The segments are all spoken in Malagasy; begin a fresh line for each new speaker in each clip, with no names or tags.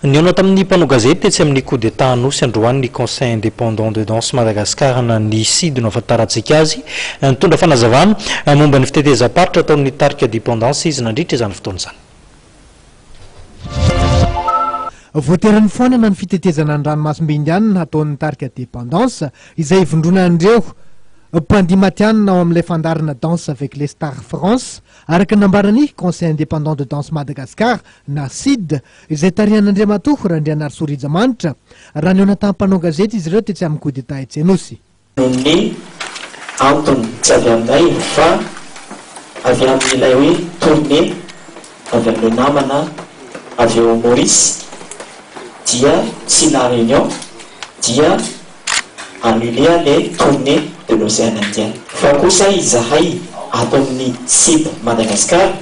Nihaona tamin'ny mpanao gazety tetsy amin'ny Coup d'Etat Anosy androany ny Conseil Indépendant de Danse Madagascar na ny CID no ahafantarantsika azy. Nitondra fanazavana momba ny fitetezam-paritra ataon'ny tarika Dependance izy nandritra izany fotoana izany.
Voatery nifoanana ny fitetezana ny ranomasimbe Indianina hataon'ny tarika Dependance izay ivondronan'ireo mpandihy matihanina ao amin'ilay fandaharana Danse avec les stars France, araka ny nambaran'ny Conseil Indépendant de Danse Madagascar na CID, izay tarihan'Andriamatoa Randrianarisoa Rijamanitra, raha nihaona tamin'ny mpanao gazety izy ireo tetsy amin'ny Coup d'Etat etsy Anosy.
Noho ny antony tsy avy aminay fa avy amin'ilay hoe tournée avy amin'ireo namana avy ao Maurice dia sy La Réunion dia annuler le tournée de l'Océan Indien. Fa kosa izahay ato amin'ny Sib Madagascar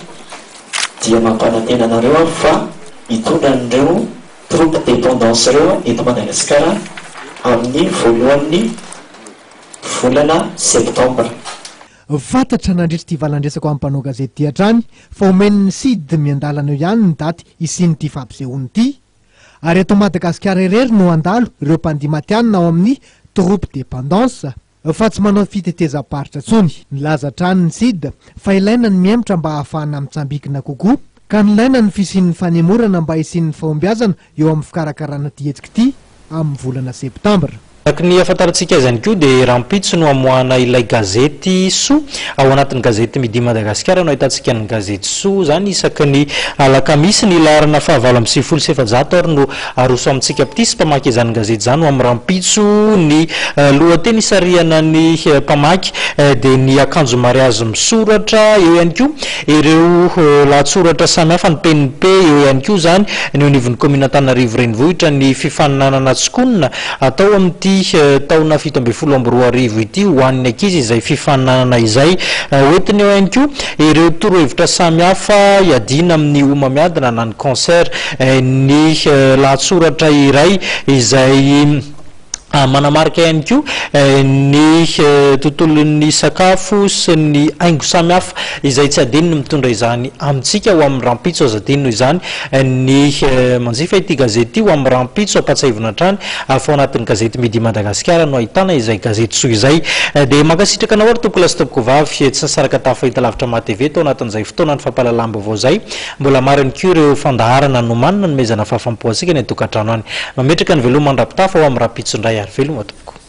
dia mampanantena anareo aho fa hitondra an'ireo Troupe dependance ireo eto Madagasikara amin'ny voalohan'ny volana septembre.
Fantatra nandritra ity valan-dresaka ho an'ny mpanao gazety ity hatrany fa omen'ny Cid miandalana eo ihany ny daty hisian'ity fampisehoana ity ary eto Madagasikara irery no handalo ireo mpandihy matihanina ao amin'ny Troupe dependance. Fa tsy manao fitetezam-paritra intsony. Nilaza hatrany ny Cid fa ilaina ny mihemotra mba hahafahana mitsambikina kokoa, ka nilaina ny fisian'ny fanemorana mba hisian'ny fahombiazana eo amin'ny fikarakarana ity hetsika ity amin'ny volana septambra.
Araka ny ahafantarantsika azy ihany koa dia rahampitso no hamoahana ilay gazety Soa. Ao anatin'ny gazety Midi Madagasikara no ahitantsika ny gazety Soa izany isaky ny alakamisy. Ny laharana faha 498 ary no Aroso amintsika mpitia sy mpamaky izany gazety izany ho amin'ny rahampitso ny lohateny isarihana ny mpamaky dia ny akanjo mariazy misoratra, eo ihany koa ireo lahatsoratra samihafa, ny PNP, eo ihany koa izany ny eo anivon'ny kaominina Antananarivo Renivohitra, ny fifaninanana tsikonina atao amin'ity taona 2017 ity ho an'ny ankizy izay fifaninanana izay. Hoentiny eo ihany koa ireo torohevitra samihafa hiadiana amin'ny homamiadana na ny cancer. Ny lahatsoratra iray izay manamarika ihany koa ny tontolon'ny sakafo sy ny haingo samihafa izay tsy adino ny mitondra izany amintsika ho amin'ny rahampitso. Aza adino izany ny manjifa ity gazety ity ho amin'ny rahampitso. Ampahatsiahivina hatrany fa ao anatin'ny gazety Midi Madagasikara no ahitana izay gazety soa izay. Dia mankasitraka anao ary tompokolahy sy tompokovavy tsy nisaraka tamin'ny fahitalavitra MATV tao anatin'izay fotoanan'ny fampahalalam-baovao izay. Mbola maro ihany koa ireo fandaharana nomanina hanomezana fahafaham-po antsika any an-tokantrano any. Mametraka ny veloma mandra-pitafa ho amin'ny rahampitso indray ary veloma tompoko.